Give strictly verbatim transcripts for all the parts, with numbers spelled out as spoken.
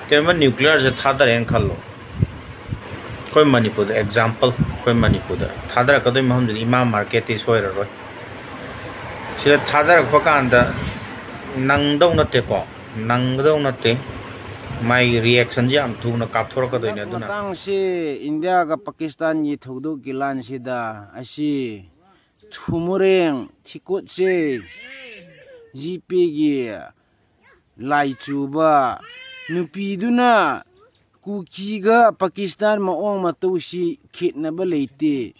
ꯀꯩꯒꯨꯝꯕ ꯅ꯭ꯌꯨꯀ꯭ꯂꯤꯌꯔꯁꯦ ꯊꯥꯗꯔꯦꯅ ꯈꯜꯂꯣ, ꯑꯩꯈꯣꯏ ꯃꯅꯤꯄꯨꯔꯗ ꯑꯦꯛꯖꯥꯝꯄꯜ, ꯑꯩꯈꯣꯏ ꯃꯅꯤꯄꯨꯔꯗ ꯊꯥꯗꯔꯛꯀꯗꯣꯏ ꯃꯐꯝꯗꯨꯗꯤ ꯏꯃꯥ ꯃꯥꯔꯀꯦꯠꯇꯤ ꯁꯣꯏꯔꯔꯣꯏ꯫ ꯁꯤꯗ ꯊꯥꯗꯔꯛꯄ ꯀꯥꯟꯗ ꯅꯪꯗꯧ ꯅꯠꯇꯦꯀꯣ, ꯅꯪꯒꯗꯧ ꯅꯠꯇꯦ꯫ ꯃꯥꯒꯤ ꯔꯤꯌꯦꯛꯁꯟꯁꯦ ꯌꯥꯝ ꯊꯨꯅ ꯀꯥꯞꯊꯣꯔꯛꯀꯗꯣꯏꯅꯦ꯫ ꯑꯗꯨꯅ ꯃꯇꯥꯡꯁꯦ ꯏꯟꯗꯤꯌꯥꯒ ꯄꯥꯀꯤꯁꯇꯥꯟꯒꯤ ꯊꯧꯗꯣꯛꯀꯤ ꯂꯥꯟꯁꯤꯗ ꯑꯁꯤ ꯊꯨꯃꯨꯔꯦꯡ ꯊꯤꯀꯣꯠꯁꯦ ꯖꯤꯄꯦꯒꯤ ꯂꯥꯏꯆꯨꯕ ꯅꯨꯄꯤꯗꯨꯅ ꯀꯨꯀꯤꯒ ꯄꯥꯀꯤꯁꯇꯥꯟ ꯃꯑꯣꯡ ꯃꯇꯧꯁꯤ ꯈꯦꯠꯅꯕ ꯂꯩꯇꯦ꯫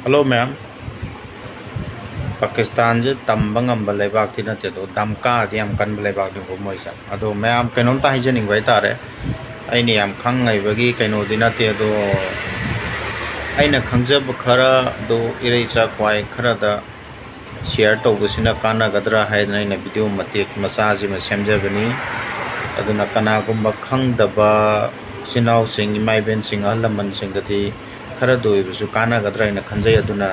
ꯍꯜꯂꯣ ꯃꯌꯥꯝ꯫ ꯄꯥꯀꯤꯁꯇꯥꯟꯁꯦ ꯇꯝꯕ ꯉꯝꯕ ꯂꯩꯕꯥꯛꯇꯤ ꯅꯠꯇꯦ, ꯑꯗꯣ ꯗꯝꯀꯥꯗꯤ ꯌꯥꯝ ꯀꯟꯕ ꯂꯩꯕꯥꯛꯅꯤꯀꯣ ꯃꯣꯏꯁꯦ꯫ ꯑꯗꯣ ꯃꯌꯥꯝ ꯀꯩꯅꯣꯝꯇ ꯍꯥꯏꯖꯅꯤꯡꯕ ꯍꯥꯏꯇꯥꯔꯦ, ꯑꯩꯅ ꯌꯥꯝ ꯈꯪ ꯍꯩꯕꯒꯤ ꯀꯩꯅꯣꯗꯤ ꯅꯠꯇꯦ, ꯑꯗꯣ ꯑꯩꯅ ꯈꯪꯖꯕ ꯈꯔ ꯑꯗꯣ ꯏꯔꯩꯆꯥ ꯈ꯭ꯋꯥꯏ ꯈꯔꯗ ꯁꯤꯌꯔ ꯇꯧꯕꯁꯤꯅ ꯀꯥꯟꯅꯒꯗ꯭ꯔꯥ ꯍꯥꯏꯗꯅ ꯑꯩꯅ ꯚꯤꯗꯤꯑꯣ ꯃꯇꯦꯛ ꯃꯆꯥꯁꯤꯃ ꯁꯦꯝꯖꯕꯅꯤ꯫ ꯑꯗꯨꯅ ꯀꯅꯥꯒꯨꯝꯕ ꯈꯪꯗꯕ ꯏꯆꯤꯟ ꯏꯅꯥꯎꯁꯤꯡ, ꯏꯃꯥ ꯏꯕꯦꯟꯁꯤꯡ, ꯑꯍꯜ ꯂꯃꯟꯁꯤꯡꯗꯗꯤ ꯈꯔꯗ ꯑꯣꯏꯕꯁꯨ ꯀꯥꯟꯅꯒꯗ꯭ꯔꯥ ꯍꯥꯏꯅ ꯈꯟꯖꯩ꯫ ꯑꯗꯨꯅ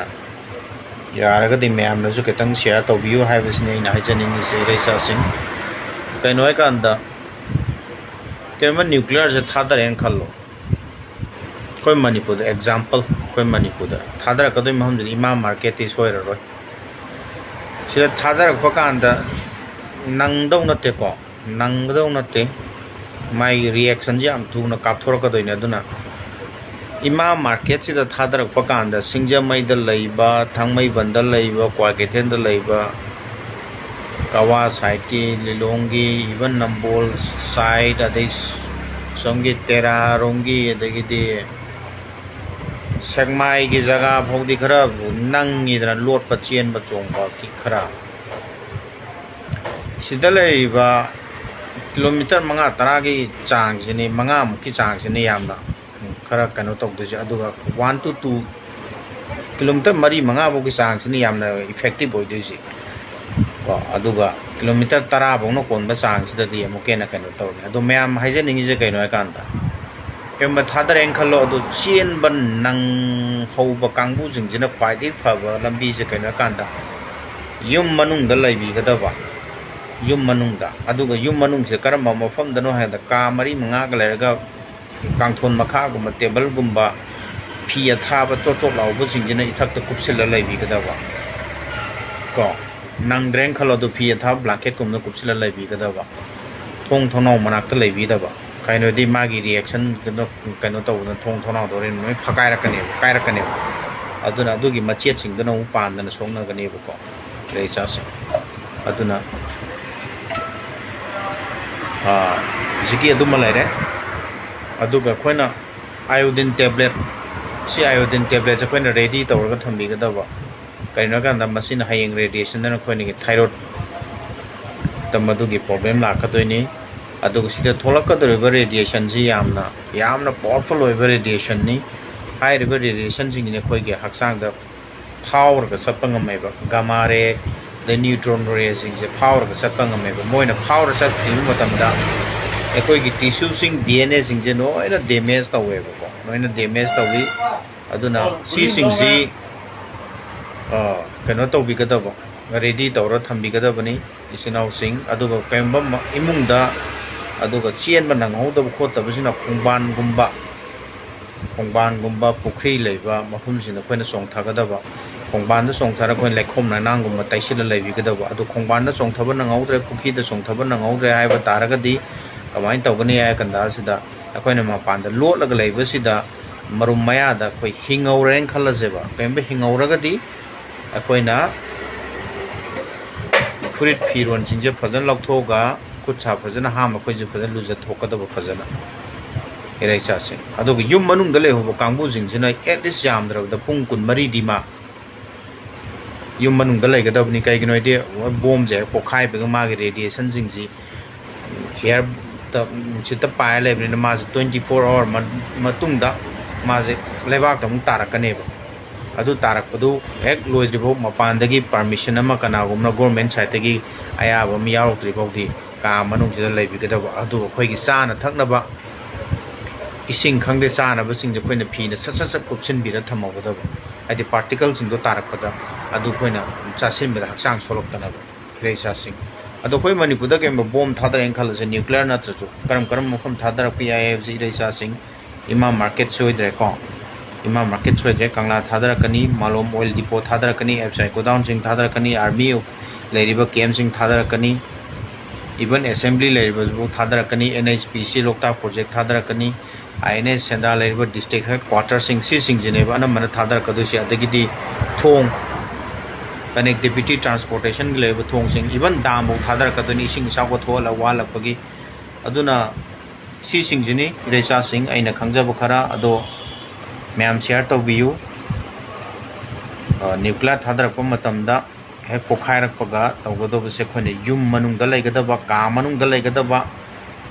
ꯌꯥꯔꯒꯗꯤ ꯃꯌꯥꯝꯅꯁꯨ ꯈꯤꯇꯪ ꯁꯤꯌꯔ ꯇꯧꯕꯤꯌꯨ ꯍꯥꯏꯕꯁꯤꯅꯤ ꯑꯩꯅ ꯍꯥꯏꯖꯅꯤꯡꯉꯤꯁꯦ, ꯏꯔꯩꯆꯥꯁꯤꯡ꯫ ꯀꯩꯅꯣ ꯍꯥꯏꯀꯥꯟꯗ, ꯀꯩꯒꯨꯝꯕ ꯅ꯭ꯌꯨꯀ꯭ꯂꯤꯌꯔꯁꯦ ꯊꯥꯗꯔꯦꯅ ꯈꯜꯂꯣ, ꯑꯩꯈꯣꯏ ꯃꯅꯤꯄꯨꯔꯗ ꯑꯦꯛꯖꯥꯝꯄꯜ, ꯑꯩꯈꯣꯏ ꯃꯅꯤꯄꯨꯔꯗ ꯊꯥꯗꯔꯛꯀꯗꯣꯏ ꯃꯐꯝꯗꯨꯗꯤ ꯏꯃꯥ ꯃꯥꯔꯀꯦꯠꯇꯤ ꯁꯣꯏꯔꯔꯣꯏ꯫ ꯁꯤꯗ ꯊꯥꯗꯔꯛꯄ ꯀꯥꯟꯗ ꯅꯪꯗꯧ ꯅꯠꯇꯦꯀꯣ, ꯅꯪꯒꯗꯧ ꯅꯠꯇꯦ꯫ ꯃꯥꯒꯤ ꯔꯤꯌꯦꯛꯁꯟꯁꯦ ꯌꯥꯝ ꯊꯨꯅ ꯀꯥꯞꯊꯣꯔꯛꯀꯗꯣꯏꯅꯦ꯫ ꯑꯗꯨꯅ ꯏꯃꯥ ꯃꯥꯔꯀꯦꯠꯁꯤꯗ ꯊꯥꯗꯔꯛꯄ ꯀꯥꯟꯗ ꯁꯤꯡꯖꯃꯩꯗ ꯂꯩꯕ, ꯊꯥꯡꯃꯩꯕꯟꯗ ꯂꯩꯕ, ꯀ꯭ꯋꯥꯀꯩꯊꯦꯜꯗ ꯂꯩꯕ, ꯀꯋꯥ ꯁꯥꯏꯠꯀꯤ, ꯂꯤꯂꯣꯡꯒꯤ, ꯏꯚꯟ ꯅꯝꯕꯣꯜ ꯁꯥꯏꯠ, ꯑꯗꯩ ꯁꯣꯝꯒꯤ ꯇꯦꯔꯥꯔꯣꯝꯒꯤ, ꯑꯗꯒꯤꯗꯤ ꯁꯦꯛꯃꯥꯏꯒꯤ ꯖꯒꯥ ꯐꯥꯎꯗꯤ ꯈꯔ ꯅꯪꯉꯤꯗꯅ, ꯂꯣꯠꯄ ꯆꯦꯟꯕ ꯆꯣꯡꯕꯒꯤ ꯈꯔ꯫ ꯁꯤꯗ ꯂꯩꯔꯤꯕ ꯀꯤꯂꯣꯃꯤꯇꯔ ꯃꯉꯥ ꯇꯔꯥꯒꯤ ꯆꯥꯡꯁꯤꯅꯤ, ꯃꯉꯥꯃꯨꯛꯀꯤ ꯆꯥꯡꯁꯤꯅꯤ ꯌꯥꯝꯅ ꯈꯔ ꯀꯩꯅꯣ ꯇꯧꯗꯣꯏꯁꯦ꯫ ꯑꯗꯨꯒ ꯋꯥꯟ ꯇꯨ ꯇꯨ ꯀꯤꯂꯣꯃꯤꯇꯔ ꯃꯔꯤ ꯃꯉꯥ ꯐꯥꯎꯒꯤ ꯆꯥꯡꯁꯤꯅꯤ ꯌꯥꯝꯅ ꯏꯐꯦꯛꯇꯤꯞ ꯑꯣꯏꯗꯣꯏꯁꯦ꯫ ꯀꯣ, ꯑꯗꯨꯒ ꯀꯤꯂꯣꯃꯤꯇꯔ ꯇꯔꯥ ꯐꯥꯎꯅ ꯀꯣꯟꯕ ꯆꯥꯡꯁꯤꯗꯗꯤ ꯑꯃꯨꯛꯀ ꯍꯦꯟꯅ ꯀꯩꯅꯣ ꯇꯧꯔꯦ꯫ ꯑꯗꯣ ꯃꯌꯥꯝ ꯍꯥꯏꯖꯅꯤꯡꯉꯤꯁꯦ ꯀꯩꯅꯣ ꯍꯥꯏꯀꯥꯟꯗ, ꯀꯩꯒꯨꯝꯕ ꯊꯥꯗꯔꯦꯅ ꯈꯜꯂꯣ, ꯑꯗꯨ ꯆꯦꯟꯕ ꯅꯪꯍꯧꯕ ꯀꯥꯡꯕꯨꯁꯤꯡꯁꯤꯅ ꯈ꯭ꯋꯥꯏꯗꯒꯤ ꯐꯕ ꯂꯝꯕꯤꯁꯦ ꯀꯩꯅꯣ ꯍꯥꯏꯀꯥꯟꯗ, ꯌꯨꯝ ꯃꯅꯨꯡꯗ ꯂꯩꯕꯤꯒꯗꯕ꯫ ꯌꯨꯝ ꯃꯅꯨꯡꯗ, ꯑꯗꯨꯒ ꯌꯨꯝ ꯃꯅꯨꯡꯁꯦ ꯀꯔꯝꯕ ꯃꯐꯝꯗꯅꯣ ꯍꯥꯏꯕꯗ, ꯀꯥ ꯃꯔꯤ ꯃꯉꯥꯒ ꯂꯩꯔꯒ ꯀꯥꯡꯊꯣꯟ ꯃꯈꯥꯒꯨꯝꯕ, ꯇꯦꯕꯜꯒꯨꯝꯕ, ꯐꯤ ꯑꯊꯥꯕ ꯆꯣꯠ ꯆꯣꯠ ꯂꯥꯎꯕꯁꯤꯡꯁꯤꯅ ꯏꯊꯛꯇ ꯀꯨꯞꯁꯤꯜꯂ ꯂꯩꯕꯤꯒꯗꯕ꯫ ꯀꯣ, ꯅꯪꯗ꯭ꯔꯦꯅ ꯈꯜꯂꯣ, ꯑꯗꯨ ꯐꯤ ꯑꯊꯥꯕ ꯕ꯭ꯂꯥꯡꯀꯦꯠꯀꯨꯝꯕꯗ ꯀꯨꯞꯁꯤꯜꯂ ꯂꯩꯕꯤꯒꯗꯕ꯫ ꯊꯣꯡ ꯊꯣꯡꯅꯥꯎ ꯃꯅꯥꯛꯇ ꯂꯩꯕꯤꯗꯕ꯫ ꯀꯩꯅꯣꯗꯤ ꯃꯥꯒꯤ reaction ꯀꯩꯅꯣ, ꯀꯩꯅꯣ ꯇꯧꯕꯗ ꯊꯣꯡ ꯊꯣꯡꯅꯥꯎꯗꯣ ꯍꯣꯔꯦꯟ ꯂꯣꯏ ꯐꯀꯥꯏꯔꯛꯀꯅꯦꯕ, ꯀꯥꯏꯔꯛꯀꯅꯦꯕ꯫ ꯑꯗꯨꯅ ꯑꯗꯨꯒꯤ ꯃꯆꯦꯠꯁꯤꯡꯗꯨꯅ ꯑꯃꯨꯛ ꯄꯥꯟꯗꯅ ꯁꯣꯛꯅꯒꯅꯦꯕꯀꯣ, ꯂꯩꯆꯥꯁꯦ꯫ ꯑꯗꯨꯅ, ꯑꯥ, ꯍꯧꯖꯤꯛꯀꯤ ꯑꯗꯨꯃ ꯂꯩꯔꯦ꯫ ꯑꯗꯨꯒ ꯑꯩꯈꯣꯏꯅ iodine tablet, ꯁꯤ iodine tabletꯁꯦ ꯑꯩꯈꯣꯏꯅ ready ꯇꯧꯔꯒ ꯊꯝꯕꯤꯒꯗꯕ꯫ ꯀꯔꯤꯒꯤꯅꯣ ꯍꯥꯏꯀꯥꯟꯗ ꯃꯁꯤꯅ ꯍꯌꯦꯡ radiationꯗꯅ ꯑꯩꯈꯣꯏꯅꯒꯤ thyroidꯇ ꯃꯗꯨꯒꯤ problem ꯂꯥꯛꯀꯗꯣꯏꯅꯤ꯫ ꯑꯗꯨꯒ ꯁꯤꯗ ꯊꯣꯛꯂꯛꯀꯗꯧꯔꯤꯕ radiationꯁꯤ ꯌꯥꯝꯅ, ꯌꯥꯝꯅ powerful ꯑꯣꯏꯕ radiationꯅꯤ꯫ ꯍꯥꯏꯔꯤꯕ radiationꯁꯤꯡꯁꯤꯅ ꯑꯩꯈꯣꯏꯒꯤ ꯍꯛꯆꯥꯡꯗ ꯐꯥꯎꯔꯒ ꯆꯠꯄ ꯉꯝꯃꯦꯕ꯫ Gamma ray, ꯑꯗꯩ neutron rayꯁꯤꯡꯁꯦ ꯐꯥꯎꯔꯒ ꯆꯠꯄ ꯉꯝꯃꯦꯕ꯫ ꯃꯣꯏꯅ ꯐꯥꯎꯔ ꯆꯠꯈꯤꯕ ꯃꯇꯝꯗ ꯑꯩꯈꯣꯏꯒꯤ tissueꯁꯤꯡ, DNAꯁꯤꯡꯁꯦ ꯂꯣꯏꯅ damage ꯇꯧꯋꯦꯕꯀꯣ, ꯂꯣꯏꯅ damage ꯇꯧꯏ꯫ ꯑꯗꯨꯅ ꯁꯤꯁꯤꯡꯁꯤ, ꯑ, ꯀꯩꯅꯣ ꯇꯧꯕꯤꯒꯗꯕ, ready ꯇꯧꯔ ꯊꯝꯕꯤꯒꯗꯕꯅꯤ ꯏꯆꯤꯟ ꯏꯅꯥꯎꯁꯤꯡ꯫ ꯑꯗꯨꯒ ꯀꯔꯤꯒꯨꯝꯕ ꯃ-, ꯏꯃꯨꯡꯗ, ꯑꯗꯨꯒ ꯆꯦꯟꯕ ꯅꯪꯍꯧꯗꯕ ꯈꯣꯠꯇꯕꯁꯤꯅ ꯈꯣꯡꯕꯥꯟꯒꯨꯝꯕ, ꯈꯣꯡꯕꯥꯟꯒꯨꯝꯕ, ꯄꯨꯈ꯭ꯔꯤ ꯂꯩꯕ ꯃꯐꯝꯁꯤꯡꯗ ꯑꯩꯈꯣꯏꯅ ꯆꯣꯡꯊꯒꯗꯕ꯫ ꯈꯣꯡꯕꯥꯟꯗ ꯆꯣꯡꯊꯔꯒ ꯑꯩꯈꯣꯏꯅ ꯂꯩꯈꯣꯝ ꯂꯩꯅꯥꯡꯒꯨꯝꯕ ꯇꯩꯁꯤꯜꯂ ꯂꯩꯕꯤꯒꯗꯕ꯫ ꯑꯗꯨ ꯈꯣꯡꯕꯥꯟꯗ ꯆꯣꯡꯊꯕ ꯅꯪꯍꯧꯗ꯭ꯔꯦ, ꯄꯨꯈ꯭ꯔꯤꯗ ꯆꯣꯡꯊꯕ ꯅꯪꯍꯧꯗ꯭ꯔꯦ ꯍꯥꯏꯕ ꯇꯥꯔꯒꯗꯤ ꯀꯃꯥꯏꯅ ꯇꯧꯒꯅꯤ ꯍꯥꯏ ꯀꯥꯟꯗ, ꯑꯁꯤꯗ ꯑꯩꯈꯣꯏꯅ ꯃꯄꯥꯟꯗ ꯂꯣꯠꯂꯒ ꯂꯩꯕꯁꯤꯗ ꯃꯔꯨꯝ ꯃꯌꯥꯗ ꯑꯩꯈꯣꯏ ꯍꯤꯡꯍꯧꯔꯦꯅ ꯈꯜꯂꯁꯦꯕ꯫ ꯀꯔꯤꯒꯨꯝꯕ ꯍꯤꯡꯍꯧꯔꯒꯗꯤ ꯑꯩꯈꯣꯏꯅ ꯐꯨꯔꯤꯠ ꯐꯤꯔꯣꯟꯁꯤꯡꯁꯦ ꯐꯖꯅ ꯂꯧꯊꯣꯛꯑꯒ, ꯈꯨꯠ ꯁꯥ ꯐꯖꯅ ꯍꯥꯝꯃ, ꯑꯩꯈꯣꯏꯁꯦ ꯐꯖꯅ ꯂꯨꯖꯊꯣꯛꯀꯗꯕ ꯐꯖꯅ ꯏꯔꯩꯆꯥꯁꯦ꯫ ꯑꯗꯨꯒ ꯌꯨꯝ ꯃꯅꯨꯡꯗ ꯂꯩꯍꯧꯕ ꯀꯥꯡꯕꯨꯁꯤꯡꯁꯤꯅ at least ꯌꯥꯝꯗ꯭ꯔꯕꯗ ꯄꯨꯡ ꯀꯨꯟꯃꯔꯤꯗꯤ ꯃꯥ ꯌꯨꯝ ꯃꯅꯨꯡꯗ ꯂꯩꯒꯗꯕꯅꯤ꯫ ꯀꯩꯒꯤꯅꯣ ꯍꯥꯏꯗꯤ ꯕꯣꯝꯁꯦ ꯍꯦꯛ ꯄꯣꯛꯈꯥꯏꯕꯒ ꯃꯥꯒꯤ radiationꯁꯤꯡꯁꯤ airꯗ, ꯅꯨꯡꯁꯤꯠꯇ ꯄꯥꯏꯔ ꯂꯩꯕꯅꯤꯅ ꯃꯥꯁꯦ twenty four hour ꯃ-, ꯃꯇꯨꯡꯗ ꯃꯥꯁꯦ ꯂꯩꯕꯥꯛꯇ ꯑꯃꯨꯛ ꯇꯥꯔꯛꯀꯅꯦꯕ꯫ ꯑꯗꯨ ꯇꯥꯔꯛꯄꯗꯨ ꯍꯦꯛ ꯂꯣꯏꯗ꯭ꯔꯤꯐꯥꯎ, ꯃꯄꯥꯟꯗꯒꯤ permission ꯑꯃ ꯀꯅꯥꯒꯨꯝꯕꯅ government sideꯇꯒꯤ ꯑꯌꯥꯕ ꯑꯃ ꯌꯥꯎꯔꯛꯇ꯭ꯔꯤ ꯐꯥꯎꯗꯤ ꯀꯥ ꯃꯅꯨꯡꯁꯤꯗ ꯂꯩꯕꯤꯒꯗꯕ꯫ ꯑꯗꯨꯒ ꯑꯩꯈꯣꯏꯒꯤ ꯆꯥꯅ ꯊꯛꯅꯕ ꯏꯁꯤꯡ ꯈꯪꯗꯦ, ꯆꯥꯅꯕꯁꯤꯡꯁꯦ ꯑꯩꯈꯣꯏꯅ ꯐꯤꯅ ꯁꯠ ꯁꯠ ꯁꯠ ꯀꯨꯞꯁꯤꯟꯕꯤꯔ ꯊꯝꯍꯧꯒꯗꯕ, ꯍꯥꯏꯗꯤ ꯄꯥꯔꯇꯤꯀꯜꯁꯤꯡꯗꯣ ꯇꯥꯔꯛꯄꯗ ꯑꯗꯨ ꯑꯩꯈꯣꯏꯅ ꯆꯥꯁꯤꯟꯕꯗ ꯍꯛꯆꯥꯡ ꯁꯣꯛꯂꯛꯇꯅꯕ, ꯏꯔꯩꯆꯥꯁꯤꯡ꯫ ꯑꯗꯣ ꯑꯩꯈꯣꯏ ꯃꯅꯤꯄꯨꯔꯗ ꯀꯩꯒꯨꯝꯕ ꯕꯣꯝ ꯊꯥꯗꯔꯛꯑꯦꯅ ꯈꯜꯂꯁꯦ, ꯅ꯭ꯌꯨꯀ꯭ꯂꯤꯌꯔ ꯅꯠꯇ꯭ꯔꯁꯨ, ꯀꯔꯝ ꯀꯔꯝꯕ ꯃꯐꯝ ꯊꯥꯗꯔꯛꯄ ꯌꯥꯏ ꯍꯥꯏꯕꯁꯤ ꯏꯔꯩꯆꯥꯁꯤꯡ, ꯏꯃꯥ ꯃꯥꯔꯀꯦꯠ ꯁꯣꯏꯗ꯭ꯔꯦꯀꯣ, ꯏꯃꯥ ꯃꯥꯔꯀꯦꯠ ꯁꯣꯏꯗ꯭ꯔꯦ, ꯀꯪꯂꯥ ꯊꯥꯗꯔꯛꯀꯅꯤ, ꯃꯥꯂꯣꯝ ꯑꯣꯏꯜ ꯗꯤꯄꯣ ꯊꯥꯗꯔꯛꯀꯅꯤ, ꯑꯦꯐ ꯁꯤ ꯑꯥꯏ ꯒꯣꯗꯥꯎꯟꯁꯤꯡ ꯊꯥꯗꯔꯛꯀꯅꯤ, ꯑꯥꯔꯃꯤ ꯂꯩꯔꯤꯕ ꯀꯦꯝꯁꯤꯡ ꯊꯥꯗꯔꯛꯀꯅꯤ, ꯏꯚꯟ ꯑꯦꯁꯦꯝꯕ꯭ꯂꯤ ꯂꯩꯔꯤꯕꯗꯨꯐꯥꯎ ꯊꯥꯗꯔꯛꯀꯅꯤ, N H P C Loktak project ꯊꯥꯗꯔꯛꯀꯅꯤ, I and ꯑꯦꯁ ꯁꯦꯟꯗ꯭ꯔꯥ ꯂꯩꯔꯤꯕ ꯗꯤꯁꯇ꯭ꯔꯤꯛ ꯍꯦꯗ ꯀ꯭ꯋꯥꯇꯔꯁꯤꯡ, ꯁꯤꯁꯤꯡꯁꯤꯅꯦꯕ ꯑꯅꯝꯕꯅ ꯊꯥꯗꯔꯛꯀꯗꯣꯏꯁꯦ꯫ ꯑꯗꯒꯤꯗꯤ ꯊꯣꯡ, ꯀꯅꯦꯛꯇꯤꯚꯤꯇꯤ, ꯇ꯭ꯔꯥꯟꯁꯄꯣꯔꯇꯦꯁꯟꯒꯤ ꯂꯩꯔꯤꯕ ꯊꯣꯡꯁꯤꯡ, ꯏꯚꯟ ꯗꯥꯝꯐꯥꯎ ꯊꯥꯗꯔꯛꯀꯗꯣꯏꯅꯤ, ꯏꯁꯤꯡ ꯏꯆꯥꯎꯒ ꯊꯣꯛꯍꯜꯂ ꯋꯥꯍꯜꯂꯛꯄꯒꯤ꯫ ꯑꯗꯨꯅ ꯁꯤꯁꯤꯡꯁꯤꯅꯤ ꯏꯔꯩꯆꯥꯁꯤꯡ ꯑꯩꯅ ꯈꯪꯖꯕ ꯈꯔ, ꯑꯗꯣ ꯃꯌꯥꯝ ꯁꯤꯌꯥꯔ ꯇꯧꯕꯤꯌꯨ꯫ ꯅ꯭ꯌꯨꯀ꯭ꯂꯤꯌꯔ ꯊꯥꯗꯔꯛꯄ ꯃꯇꯝꯗ ꯍꯦꯛ ꯄꯣꯈꯥꯏꯔꯛꯄꯒ ꯇꯧꯒꯗꯧꯕꯁꯦ, ꯑꯩꯈꯣꯏꯅ ꯌꯨꯝ ꯃꯅꯨꯡꯗ ꯂꯩꯒꯗꯕ, ꯀꯥ ꯃꯅꯨꯡꯗ ꯂꯩꯒꯗꯕ,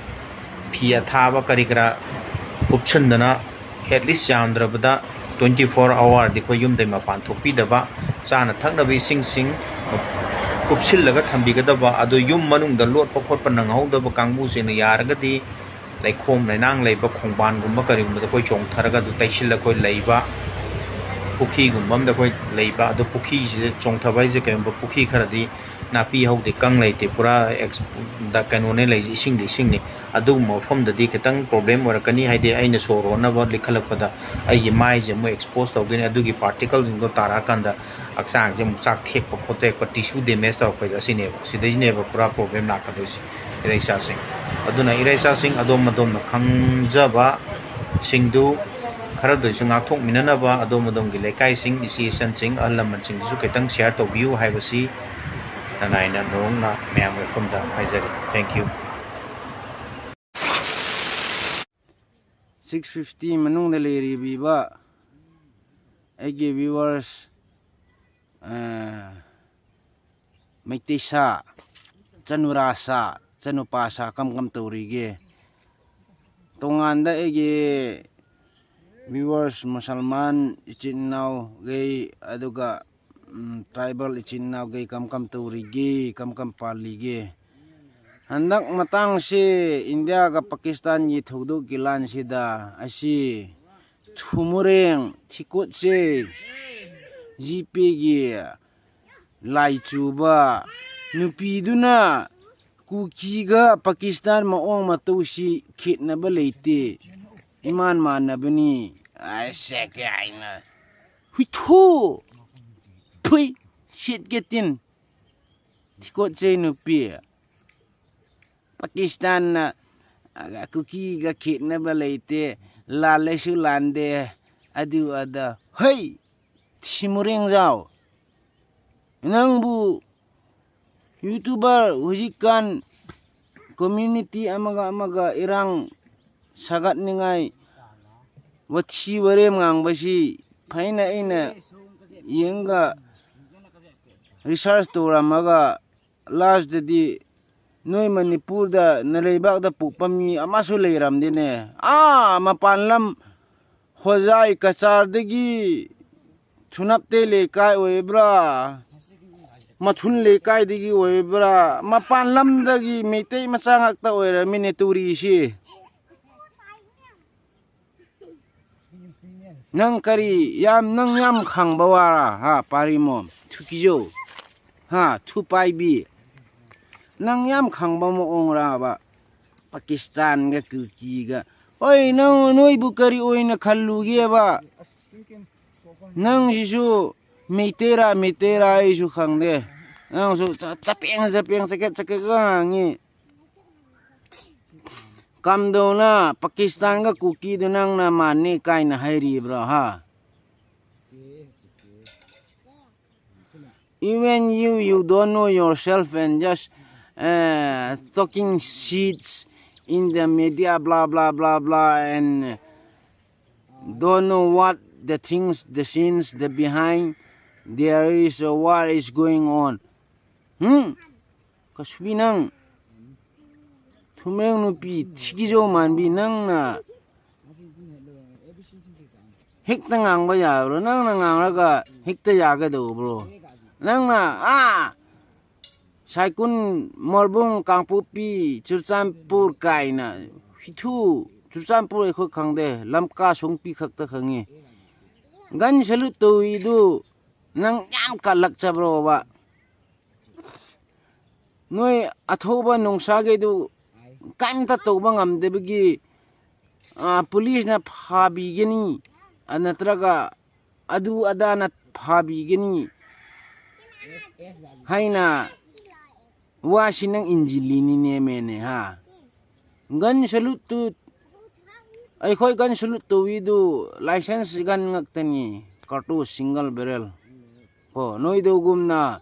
ꯐꯤ ꯑꯊꯥꯕ ꯀꯔꯤ ꯀꯔꯥ ꯀꯨꯞꯁꯤꯟꯗꯅ, ꯑꯦꯠꯂꯤꯁ ꯌꯥꯝꯗ꯭ꯔꯕꯗ ꯇ꯭ꯋꯦꯟꯇꯤ ꯐꯣꯔ ꯑꯋꯥꯔꯗꯤ ꯑꯩꯈꯣꯏ ꯌꯨꯝꯗꯩ ꯃꯄꯥꯟ ꯊꯣꯛꯄꯤꯗꯕ, ꯆꯥꯅ ꯊꯛꯅꯕ ꯏꯁꯤꯡꯁꯤꯡ ꯀꯨꯞꯁꯤꯜꯂꯒ ꯊꯝꯕꯤꯒꯗꯕ꯫ ꯑꯗꯨ ꯌꯨꯝ ꯃꯅꯨꯡꯗ ꯂꯣꯠꯄ ꯈꯣꯠꯄ ꯅꯪꯍꯧꯗꯕ ꯀꯥꯡꯕꯨꯁꯤꯡꯅ ꯌꯥꯔꯒꯗꯤ ꯂꯩꯈꯣꯝ ꯂꯩꯅꯥꯡ ꯂꯩꯕ ꯈꯣꯡꯕꯥꯟꯒꯨꯝꯕ ꯀꯔꯤꯒꯨꯝꯕꯗ ꯑꯩꯈꯣꯏ ꯆꯣꯡꯊꯔꯒ ꯑꯗꯨ ꯇꯩꯁꯤꯜꯂ ꯑꯩꯈꯣꯏ ꯂꯩꯕ, ꯄꯨꯈ꯭ꯔꯤꯒꯨꯝꯕ ꯑꯃꯗ ꯑꯩꯈꯣꯏ ꯂꯩꯕ, ꯑꯗꯨ ꯄꯨꯈ꯭ꯔꯤꯁꯤꯗ ꯆꯣꯡꯊꯕ ꯍꯥꯏꯁꯦ ꯀꯩꯒꯨꯝꯕ ꯄꯨꯈ꯭ꯔꯤ ꯈꯔꯗꯤ ꯅꯥꯄꯤ ꯍꯧꯗꯦ, ꯀꯪ ꯂꯩꯇꯦ, ꯄꯨꯔꯥ ꯑꯦꯛꯁ-, ꯗ-, ꯀꯩꯅꯣꯅꯦ ꯂꯩꯁꯦ, ꯏꯁꯤꯡꯗꯤ ꯏꯁꯤꯡꯅꯤ꯫ ꯑꯗꯨꯒꯨꯝꯕ ꯃꯐꯝꯗꯗꯤ ꯈꯤꯇꯪ ꯄ꯭ꯔꯣꯕ꯭ꯂꯦꯝ ꯑꯣꯏꯔꯛꯀꯅꯤ, ꯍꯥꯏꯗꯤ ꯑꯩꯅ ꯁꯣꯔ ꯍꯣꯟꯅꯕ ꯂꯤꯈꯠꯂꯛꯄꯗ ꯑꯩꯒꯤ ꯃꯥꯏꯁꯦ ꯑꯃꯨꯛ ꯑꯦꯛꯁꯄꯣꯖ ꯇꯧꯗꯣꯏꯅꯤ, ꯑꯗꯨꯒꯤ ꯄꯥꯔꯇꯤꯀꯜꯁꯤꯡꯗꯣ ꯇꯥꯔꯛꯑꯀꯥꯟꯗ ꯍꯛꯆꯥꯡꯁꯦ ꯑꯃꯨꯛ ꯆꯥꯛ ꯊꯦꯛꯄ ꯈꯣꯠꯇꯦꯛꯄ, ꯇꯤꯁꯨ ꯗꯦꯃꯦꯖ ꯇꯧꯔꯛꯄꯁꯦ ꯑꯁꯤꯅꯦꯕ, ꯁꯤꯗꯩꯁꯤꯅꯦꯕ ꯄꯨꯔꯥ ꯄ꯭ꯔꯣꯕ꯭ꯂꯦꯝ ꯂꯥꯛꯀꯗꯣꯏꯁꯦ ꯏꯔꯩꯆꯥꯁꯤꯡ꯫ ꯑꯗꯨꯅ ꯏꯔꯩꯆꯥꯁꯤꯡ, ꯑꯗꯣꯝ ꯑꯗꯣꯝꯅ ꯈꯪꯖꯕ ꯁꯤꯡꯗꯨ ꯈꯔꯗꯁꯨ ꯉꯥꯛꯊꯣꯛꯃꯤꯟꯅꯅꯕ ꯑꯗꯣꯝ ꯑꯗꯣꯝꯒꯤ ꯂꯩꯀꯥꯏꯁꯤꯡ, ꯏꯆꯦ ꯏꯆꯟꯁꯤꯡ, ꯑꯍꯜ ꯂꯃꯟꯁꯤꯡꯗꯁꯨ ꯈꯤꯇꯪ ꯁꯤꯌꯥꯔ ꯇꯧꯕꯤꯌꯨ ꯍꯥꯏꯕꯁꯤ ꯅꯅꯥꯏꯅ ꯅꯣꯡꯅ ꯃꯌꯥꯝꯒꯤ ꯃꯐꯝꯗ ꯍꯥꯏꯖꯔꯤ꯫ Thank you꯫ ꯁꯤꯛꯁ ꯐꯤꯐꯇꯤ ꯃꯅꯨꯡꯗ ꯂꯩꯔꯤꯕ ꯑꯩꯒꯤ ꯚ꯭ꯌꯨꯋꯔꯁ, ꯃꯩꯇꯩ ꯁꯥ, ꯆꯅꯨꯔꯥ ꯁꯥ, ꯆꯅꯨꯄꯥ ꯁꯥ ꯀꯝ ꯀꯝ ꯇꯧꯔꯤꯒꯦ? ꯇꯣꯉꯥꯟꯗ ꯑꯩꯒꯤ ꯚ꯭ꯌꯨꯋꯔꯁ ꯃꯨꯁꯜꯃꯥꯟ ꯏꯆꯤꯟ ꯏꯅꯥꯎꯈꯩ, ꯑꯗꯨꯒ ꯇ꯭ꯔꯥꯏꯕꯦꯜ ꯏꯆꯤꯟ ꯏꯅꯥꯎꯈꯩ ꯀꯝ ꯀꯝ ꯇꯧꯔꯤꯒꯦ, ꯀꯝ ꯀꯝ ꯄꯥꯜꯂꯤꯒꯦ? ꯍꯟꯗꯛ ꯃꯇꯥꯡꯁꯤ ꯏꯟꯗꯤꯌꯥꯒ ꯄꯥꯀꯤꯁꯇꯥꯟꯒꯤ ꯊꯧꯗꯣꯛꯀꯤ ꯂꯥꯟꯁꯤꯗ ꯑꯁꯤ ꯊꯨꯃꯨꯔꯦꯡ ꯊꯤꯀꯣꯠꯁꯦ ꯖꯤꯄꯦꯒꯤ ꯂꯥꯏꯆꯨꯕ ꯅꯨꯄꯤꯗꯨꯅ ꯀꯨꯀꯤꯒ ꯄꯥꯀꯤꯁꯇꯥꯟ ꯃꯑꯣꯡ ꯃꯇꯧꯁꯤ ꯈꯦꯠꯅꯕ ꯂꯩꯇꯦ, ꯏꯃꯥꯟ ꯃꯥꯟꯅꯕꯅꯤ꯫ ꯑꯁꯦ ꯀꯩ ꯍꯥꯏꯅ ꯍꯨꯏꯊꯨ ꯐꯨꯏ ꯁꯤꯠꯀꯦ ꯇꯤꯟ ꯊꯤꯀꯣꯠꯆꯩ ꯅꯨꯄꯤ꯫ ꯄꯥꯀꯤꯁꯇꯥꯟꯅ ꯀꯨꯀꯤꯒ ꯈꯦꯠꯅꯕ ꯂꯩꯇꯦ, ꯂꯥꯜꯂꯁꯨ ꯂꯥꯟꯗꯦ, ꯑꯗꯨ ꯑꯗ꯫ ꯍꯩ! ꯁꯤꯃꯨꯔꯦꯡꯖꯥꯎ! ꯅꯪꯕꯨ YouTuber ꯍꯧꯖꯤꯛꯀꯥꯟ community ꯑꯃꯒ ꯑꯃꯒ ꯏꯔꯥꯡ ꯁꯥꯒꯠꯅꯤꯡꯉꯥꯏ ꯋꯥꯊꯤ ꯋꯥꯔꯦꯝ ꯉꯥꯡꯕꯁꯤ ꯐꯩꯅ ꯑꯩꯅ ꯌꯦꯡꯒ research ꯇꯧꯔꯝꯃꯒ lastꯇꯗꯤ ꯅꯣꯏ ꯃꯅꯤꯄꯨꯔꯗ ꯅꯂꯩꯕꯥꯛꯇ ꯄꯣꯛꯄ ꯃꯤ ꯑꯃꯁꯨ ꯂꯩꯔꯝꯗꯦꯅꯦ꯫ ꯑꯥ ꯃꯄꯥꯟ ꯂꯝ ꯍꯣꯖꯥꯏ ꯀꯆꯥꯔꯗꯒꯤ ꯊꯨꯅꯞꯇꯩ ꯂꯩꯀꯥꯏ ꯑꯣꯏꯕ꯭ꯔꯥ, ꯃꯊꯨꯟ ꯂꯩꯀꯥꯏꯗꯒꯤ ꯑꯣꯏꯕ꯭ꯔꯥ, ꯃꯄꯥꯟ ꯂꯝꯗꯒꯤ ꯃꯩꯇꯩ ꯃꯆꯥ ꯉꯥꯛꯇ ꯑꯣꯏꯔꯝꯃꯤꯅꯦ ꯇꯧꯔꯤꯁꯤ꯫ ꯅꯪ ꯀꯔꯤ ꯌꯥꯝ, ꯅꯪ ꯌꯥꯝ ꯈꯪꯕ ꯋꯥꯔꯥ? ꯍꯥ, ꯄꯥꯔꯤꯃꯣꯝ, ꯊꯨꯀꯤꯖꯧ꯫ ꯍꯥ, ꯊꯨꯄꯥꯏꯕꯤ꯫ ꯅꯪ ꯌꯥꯝ ꯈꯪꯕ ꯃꯑꯣꯡꯔꯕ? ꯄꯥꯀꯤꯁꯇꯥꯟꯒ ꯀꯨꯀꯤꯒ꯫ ꯍꯣꯏ, ꯅꯪ, ꯅꯣꯏꯕꯨ ꯀꯔꯤ ꯑꯣꯏꯅ ꯈꯜꯂꯨꯒꯦꯕ? ꯅꯪꯁꯤꯁꯨ ꯃꯩꯇꯩꯔꯥ, ꯃꯩꯇꯩꯔꯥ ꯑꯩꯁꯨ ꯈꯪꯗꯦ꯫ ꯅꯪꯁꯨ ꯆ-, ꯆꯄꯦꯡ, ꯆꯄꯦꯡ, ꯆꯀꯦꯠ, ꯆꯀꯦꯠ ꯉꯥꯡꯉꯤ꯫ ꯀꯝꯗꯧꯅ ꯄꯥꯀꯤꯁꯇꯥꯟꯒ ꯀꯨꯀꯤꯗꯨ ꯅꯪꯅ ꯃꯥꯟꯅꯩ ꯀꯥꯏꯅ ꯍꯥꯏꯔꯤꯕ꯭ꯔꯣ, ꯍꯥ? Even you, you don't know yourself and just, uh, talking shits in the media, blah, blah, blah, blah, and don't know what the things, the scenes, the behind there is, or what is going on. Hmm? ꯀꯁꯨꯕꯤ ꯅꯪ, ꯊꯨꯃꯦꯡ ꯅꯨꯄꯤ, ꯊꯤꯒꯤꯖꯧ ꯃꯥꯟꯕꯤ, ꯅꯪꯅ ꯍꯦꯛꯇ ꯉꯥꯡꯕ ꯌꯥꯕ꯭ꯔꯣ? ꯅꯪꯅ ꯉꯥꯡꯂꯒ ꯍꯦꯛꯇ ꯌꯥꯒꯗꯧꯕ꯭ꯔꯣ? ꯅꯪꯅ, ꯑꯥ, ꯁꯥꯏꯀꯨꯟ, ꯃꯣꯔꯕꯨꯡ, ꯀꯥꯡꯄꯣꯛꯄꯤ, ꯆꯨꯔꯆꯥꯟꯄꯨꯔ ꯀꯥꯏꯅ ꯍꯤꯊꯨ, ꯆꯨꯔꯆꯥꯟꯄꯨꯔ ꯑꯩꯈꯣꯏ ꯈꯪꯗꯦ, ꯂꯝꯀꯥ ꯁꯣꯡꯄꯤ ꯈꯛꯇ ꯈꯪꯉꯤ꯫ ꯒꯟ ꯁꯦꯂꯨꯠ ꯇꯧꯏꯗꯨ ꯅꯪ ꯌꯥꯝ ꯀꯜꯂꯛꯆꯕ꯭ꯔꯣꯕ? ꯅꯣꯏ ꯑꯊꯧꯕ ꯅꯣꯡꯁꯥꯈꯩꯗꯨ ꯀꯔꯤꯝꯇ ꯇꯧꯕ ꯉꯝꯗꯕꯒꯤ, ꯑ, ꯄꯨꯂꯤꯁꯅ ꯐꯥꯕꯤꯒꯅꯤ, ꯑ, ꯅꯠꯇ꯭ꯔꯒ ꯑꯗꯨ ꯑꯗꯥꯅ ꯐꯥꯕꯤꯒꯅꯤ ꯍꯥꯏꯅ ꯋꯥꯁꯤ ꯅꯪ ꯏꯟꯖꯤꯜꯂꯤꯅꯤꯅꯦ ꯃꯦꯅꯦ, ꯍꯥ? ꯒꯟ ꯁꯦꯂꯨꯠꯇꯨ, ꯑꯩꯈꯣꯏ ꯒꯟ ꯁꯦꯂꯨꯠ ꯇꯧꯏꯗꯨ ꯂꯥꯏꯁꯦꯟꯁ ꯒꯟ ꯉꯥꯛꯇꯅꯤ, ꯀꯥꯔꯇꯨꯁ ꯁꯤꯡꯒꯜ ꯕꯦꯔꯦꯜ꯫ ꯀꯣ, ꯅꯣꯏꯗꯨꯒꯨꯝꯅ,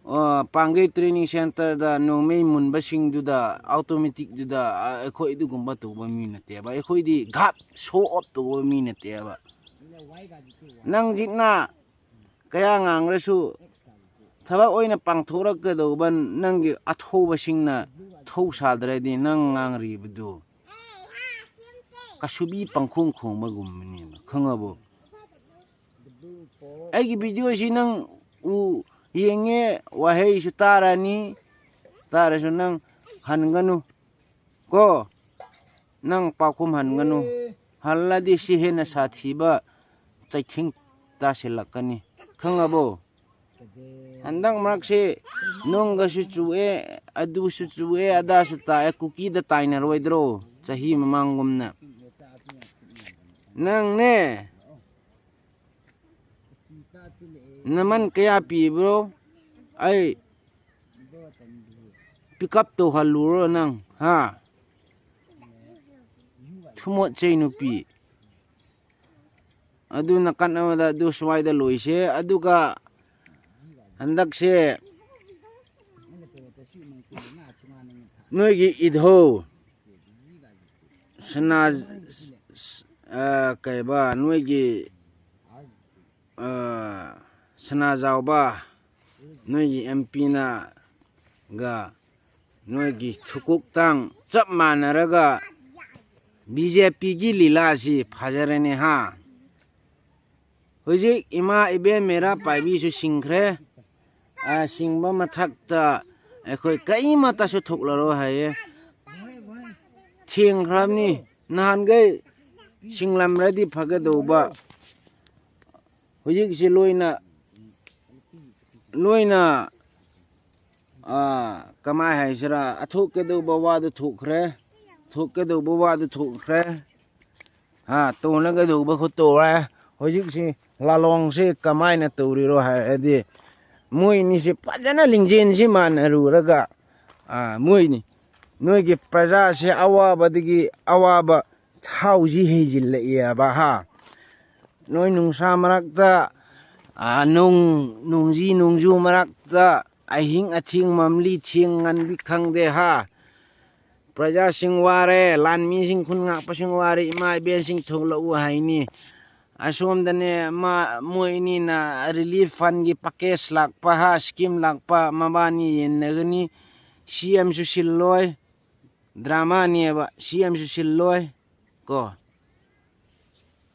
ꯑ, ꯄꯥꯡꯒꯩ ꯇ꯭ꯔꯦꯅꯤꯡ ꯁꯦꯟꯇꯔꯗ ꯅꯣꯡꯃꯩ ꯃꯨꯟꯕꯁꯤꯡꯗꯨꯗ, ꯑꯣꯇꯣꯃꯦꯇꯤꯛꯇꯨꯗ, ꯑ, ꯑꯩꯈꯣꯏ ꯑꯗꯨꯒꯨꯝꯕ ꯇꯧꯕ ꯃꯤ ꯅꯠꯇꯦꯕ꯫ ꯑꯩꯈꯣꯏꯗꯤ ꯘꯥꯞ ꯁꯣ ꯑꯣꯞ ꯇꯧꯕ ꯃꯤ ꯅꯠꯇꯦꯕ꯫ ꯅꯪ ꯍꯧꯖꯤꯛꯅ ꯀꯌꯥ ꯉꯥꯡꯂꯁꯨ ꯊꯕꯛ ꯑꯣꯏꯅ ꯄꯥꯡꯊꯣꯔꯛꯀꯗꯧꯕ ꯅꯪꯒꯤ ꯑꯊꯧꯕꯁꯤꯡꯅ ꯊꯧ ꯁꯥꯗ꯭ꯔꯗꯤ ꯅꯪ ꯉꯥꯡꯔꯤꯕꯗꯨ ꯀꯁꯨꯕꯤ ꯄꯪꯈꯣꯡ ꯈꯣꯡꯕꯒꯨꯝꯕꯅꯦꯕ, ꯈꯪꯉꯕꯣ? ꯑꯩꯒꯤ ꯚꯤꯗꯤꯑꯣꯁꯤ ꯅꯪ ꯎ-, ꯌꯦꯡꯉꯦ, ꯋꯥꯍꯩꯁꯨ ꯇꯥꯔꯅꯤ, ꯇꯥꯔꯁꯨ ꯅꯪ ꯍꯟꯒꯅꯨ ꯀꯣ, ꯅꯪ ꯄꯥꯎꯈꯨꯝ ꯍꯟꯒꯅꯨ꯫ ꯍꯜꯂꯗꯤ ꯁꯤ ꯍꯦꯟꯅ ꯁꯥꯊꯤꯕ ꯆꯩꯊꯦꯡ ꯇꯥꯁꯤꯜꯂꯛꯀꯅꯤ, ꯈꯪꯉꯕꯣ? ꯍꯟꯗꯛ ꯃꯔꯛꯁꯤ ꯅꯣꯡꯒꯁꯨ ꯆꯨꯑꯦ, ꯑꯗꯨꯁꯨ ꯆꯨꯑꯦ, ꯑꯗꯥꯁꯨ ꯇꯥꯛꯑꯦ, ꯀꯨꯀꯤꯗ ꯇꯥꯏꯅꯔꯣꯏꯗ꯭ꯔꯣ? ꯆꯍꯤ ꯃꯃꯥꯡꯒꯨꯝꯅ꯫ ꯅꯪꯅꯦ, ꯅꯃꯟ ꯀꯌꯥ ꯄꯤꯕ꯭ꯔꯣ? ꯑꯩ ꯄꯤꯛ ꯑꯞ ꯇꯧꯍꯜꯂꯨꯔꯣ ꯅꯪ, ꯍꯥ? ꯊꯨꯃꯣꯠ ꯆꯩ ꯅꯨꯄꯤ꯫ ꯑꯗꯨ ꯅꯥꯀꯟ ꯑꯃꯗ ꯑꯗꯨ ꯁ꯭ꯋꯥꯏꯗ ꯂꯣꯏꯁꯦ꯫ ꯑꯗꯨꯒ ꯍꯟꯗꯛꯁꯦ ꯅꯣꯏꯒꯤ ꯏꯙꯧ ꯁꯅꯥ-, ꯑ, ꯀꯩꯕ, ꯅꯣꯏꯒꯤ, ꯑ, ꯁꯅꯥꯖꯥꯎꯕ, ꯅꯣꯏꯒꯤ ꯑꯦꯝ ꯄꯤꯅꯒ ꯅꯣꯏꯒꯤ ꯊꯨꯀꯨꯛꯇꯥꯡ ꯆꯞ ꯃꯥꯟꯅꯔꯒ ꯕꯤ ꯖꯦ ꯄꯤꯒꯤ ꯂꯤꯂꯥꯁꯤ ꯐꯖꯔꯦꯅꯦ ꯍꯥ꯫ ꯍꯧꯖꯤꯛ ꯏꯃꯥ ꯏꯕꯦꯟ ꯃꯦꯔꯥ ꯄꯥꯏꯕꯤꯁꯨ ꯁꯤꯡꯈ꯭ꯔꯦ꯫ ꯑ, ꯁꯤꯡꯕ ꯃꯊꯛꯇ ꯑꯩꯈꯣꯏ ꯀꯔꯤꯃꯠꯇꯁꯨ ꯊꯣꯛꯂꯔꯣꯏ ꯍꯥꯏꯌꯦ꯫ ꯊꯦꯡꯈ꯭ꯔꯕꯅꯤ꯫ ꯅꯍꯥꯟꯈꯩ ꯁꯤꯡꯂꯝꯂꯗꯤ ꯐꯒꯗꯧꯕ꯫ ꯍꯧꯖꯤꯛꯁꯤ ꯂꯣꯏꯅ, ꯂꯣꯏꯅ, ꯑ, ꯀꯃꯥꯏ ꯍꯥꯏꯁꯤꯔꯥ, ꯑꯊꯣꯛꯀꯗꯧꯕ ꯋꯥꯗꯨ ꯊꯣꯛꯈ꯭ꯔꯦ, ꯊꯣꯛꯀꯗꯧꯕ ꯋꯥꯗꯨ ꯊꯣꯛꯈ꯭ꯔꯦ꯫ ꯍꯥ, ꯇꯣꯡꯅꯒꯗꯧꯕ ꯈꯨꯠ ꯇꯣꯡꯉꯦ꯫ ꯍꯧꯖꯤꯛꯁꯤ ꯂꯥꯂꯣꯡꯁꯤ ꯀꯃꯥꯏꯅ ꯇꯧꯔꯤꯔꯣ ꯍꯥꯏꯔꯗꯤ, ꯃꯣꯏꯅꯤꯁꯤ ꯐꯖꯅ ꯂꯤꯡꯖꯦꯜꯁꯤ ꯃꯥꯟꯅꯔꯨꯔꯒ, ꯑ, ꯃꯣꯏꯅꯤ, ꯅꯣꯏꯒꯤ ꯄ꯭ꯔꯖꯥꯁꯤ ꯑꯋꯥꯕꯗꯒꯤ ꯑꯋꯥꯕ ꯊꯥꯎꯁꯤ ꯍꯩꯖꯤꯜꯂꯛꯑꯦꯕ, ꯍꯥ꯫ ꯅꯣꯏ ꯅꯨꯡꯁꯥ ꯃꯔꯛꯇ, ꯑ, ꯅꯣꯡ, ꯅꯣꯡꯖꯤ ꯅꯣꯡꯖꯨ ꯃꯔꯛꯇ, ꯑꯍꯤꯡ ꯑꯊꯦꯡ ꯃꯝꯂꯤ ꯊꯦꯡ ꯉꯟꯕꯤ ꯈꯪꯗꯦ, ꯍꯥ꯫ ꯄ꯭ꯔꯖꯥꯁꯤꯡ ꯋꯥꯔꯦ, ꯂꯥꯟꯃꯤꯁꯤꯡ, ꯈꯨꯟ ꯉꯥꯛꯄꯁꯤꯡ ꯋꯥꯔꯦ, ꯏꯃꯥ ꯏꯕꯦꯟꯁꯤꯡ ꯊꯣꯛꯂꯛꯎ ꯍꯥꯏꯅꯤ꯫ ꯑꯁꯣꯝꯗꯅꯦ, ꯃꯥ, ꯃꯣꯏ ꯑꯅꯤꯅ relief fundꯒꯤ package ꯂꯥꯛꯄ, ꯍꯥ, scheme ꯂꯥꯛꯄ, ꯃꯕꯥꯅꯤ ꯌꯦꯟꯅꯒꯅꯤ꯫ CMꯁꯨ ꯁꯤꯜꯂꯣꯏ, dramaꯅꯦꯕ, CMꯁꯨ ꯁꯤꯜꯂꯣꯏ ꯀꯣ꯫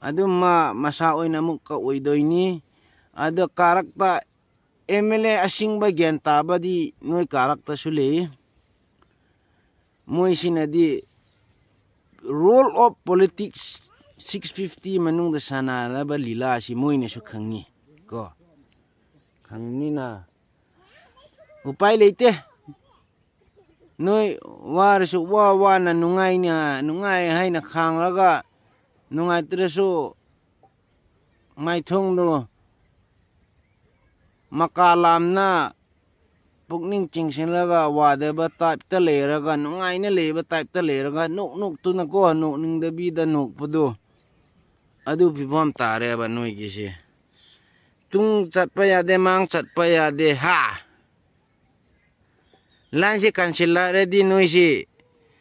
ꯑꯗꯨꯝ ꯃꯥ ꯃꯁꯥ ꯑꯣꯏꯅ ꯑꯃꯨꯛ ꯀꯛꯑꯣꯏꯗꯣꯏꯅꯤ꯫ ꯑꯗꯣ ꯀꯥꯔꯛꯇ MLA ꯑꯁꯤꯡꯕ ꯒ꯭ꯌꯥꯟ ꯇꯥꯕꯗꯤ ꯅꯣꯏ ꯀꯥꯔꯛꯇꯁꯨ ꯂꯩ꯫ ꯃꯣꯏꯁꯤꯅꯗꯤ role of politics six fifty ꯃꯅꯨꯡꯗ ꯁꯥꯟꯅꯔꯕ ꯂꯤꯂꯥꯁꯤ ꯃꯣꯏꯅꯁꯨ ꯈꯪꯉꯤ ꯀꯣ꯫ ꯈꯪꯅꯤꯅ ꯎꯄꯥꯏ ꯂꯩꯇꯦ꯫ ꯅꯣꯏ ꯋꯥꯔꯁꯨ ꯋꯥ ꯋꯥꯅ ꯅꯨꯡꯉꯥꯏꯅ, ꯅꯨꯡꯉꯥꯏ ꯍꯥꯏꯅ ꯈꯥꯡꯂꯒ, ꯅꯨꯡꯉꯥꯏꯇ꯭ꯔꯁꯨ ꯃꯥꯏꯊꯣꯡꯗꯣ ꯃꯀꯥ ꯂꯥꯝꯅ ꯄꯨꯛꯅꯤꯡ ꯆꯤꯡꯁꯤꯜꯂꯒ ꯋꯥꯗꯕ typeꯇ ꯂꯩꯔꯒ, ꯅꯨꯡꯉꯥꯏꯅ ꯂꯩꯕ typeꯇ ꯂꯩꯔꯒ, ꯅꯣꯛ ꯅꯣꯛꯇꯨꯅꯀꯣ, ꯅꯣꯛꯅꯤꯡꯗꯕꯤꯗ ꯅꯣꯛꯄꯗꯣ, ꯑꯗꯨ ꯐꯤꯕꯝ ꯇꯥꯔꯦꯕ ꯅꯣꯏꯒꯤꯁꯦ꯫ ꯇꯨꯡ ꯆꯠꯄ ꯌꯥꯗꯦ, ꯃꯥꯡ ꯆꯠꯄ ꯌꯥꯗꯦ, ꯍꯥ? Lineꯁꯦ ꯀꯟꯁꯤꯜꯂꯛꯑꯗꯤ ꯅꯣꯏꯁꯤ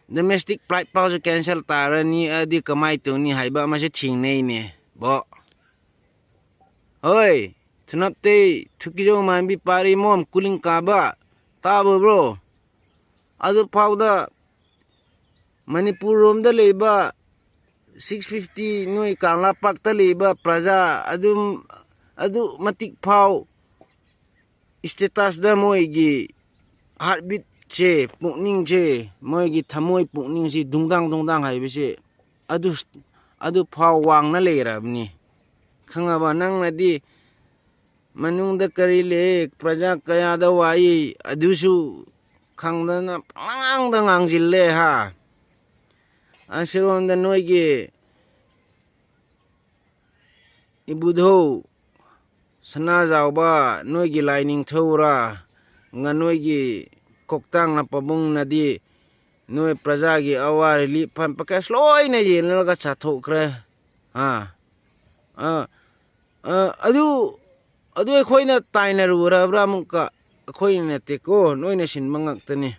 domestic flight ꯐꯥꯎꯁꯨ cancel ꯇꯥꯔꯅꯤ, ꯑꯗꯨꯗꯤ ꯀꯃꯥꯏ ꯇꯧꯅꯤ ꯍꯥꯏꯕ ꯑꯃꯁꯨ ꯊꯦꯡꯅꯩꯅꯦ, ꯕꯣ꯫ ꯍꯣꯏ, ꯊꯨꯅꯞꯇꯩ ꯊꯨꯀꯤꯖꯧ ꯃꯥꯟꯕꯤ ꯄꯥꯔꯤ ꯃꯣꯝ ꯀꯨꯂꯤꯡ ꯀꯥꯕ, ꯇꯥꯕ꯭ꯔꯣ? ꯑꯗꯨ ꯐꯥꯎꯗ ꯃꯅꯤꯄꯨꯔ ꯔꯣꯝꯗ ꯂꯩꯕ six fifty ꯅꯣꯏ ꯀꯪꯂꯥꯄꯥꯛꯇ ꯂꯩꯕ ꯄ꯭ꯔꯖꯥ ꯑꯗꯨꯝ, ꯑꯗꯨ ꯃꯇꯤꯛ ꯐꯥꯎ statusꯇ ꯃꯣꯏꯒꯤ heartbeatꯁꯦ, ꯄꯨꯛꯅꯤꯡꯁꯦ, ꯃꯣꯏꯒꯤ ꯊꯃꯣꯏ ꯄꯨꯛꯅꯤꯡꯁꯤ ꯗꯨꯡꯗꯥꯡ ꯗꯨꯡꯗꯥꯡ ꯍꯥꯏꯕꯁꯦ ꯑꯗꯨ, ꯑꯗꯨ ꯐꯥꯎ ꯋꯥꯡꯅ ꯂꯩꯔꯕꯅꯤ꯫ ꯈꯪꯉꯕ? ꯅꯪꯅꯗꯤ ꯃꯅꯨꯡꯗ ꯀꯔꯤ ꯂꯩ, ꯄ꯭ꯔꯖꯥ ꯀꯌꯥꯗ ꯋꯥꯏ, ꯑꯗꯨꯁꯨ ꯈꯪꯗꯅ ꯄꯉꯥꯡꯗ ꯉꯥꯡꯁꯤꯜꯂꯦ ꯍꯥ꯫ ꯑꯁꯤꯔꯣꯝꯗ ꯅꯣꯏꯒꯤ ꯏꯕꯨꯙꯧ ꯁꯅꯥꯖꯥꯎꯕ, ꯅꯣꯏꯒꯤ ꯂꯥꯏꯅꯤꯡꯊꯧꯔ, ꯉ-, ꯅꯣꯏꯒꯤ ꯀꯣꯛꯇꯥꯡꯅ ꯄꯥꯕꯨꯡꯅꯗꯤ ꯅꯣꯏ ꯄ꯭ꯔꯖꯥꯒꯤ ꯑꯋꯥ relief fund package ꯂꯣꯏꯅ ꯌꯦꯜꯂꯒ ꯆꯥꯊꯣꯛꯈ꯭ꯔꯦ꯫ ꯑꯥ, ꯑꯥ, ꯑꯥ, ꯑꯗꯨ, ꯑꯗꯨ ꯑꯩꯈꯣꯏꯅ ꯇꯥꯏꯅꯔꯨꯔꯕ꯭ꯔꯥ ꯑꯃꯨꯛꯀ? ꯑꯩꯈꯣꯏꯅ ꯅꯠꯇꯦꯀꯣ, ꯅꯣꯏꯅ ꯁꯤꯟꯕ ꯉꯥꯛꯇꯅꯤ꯫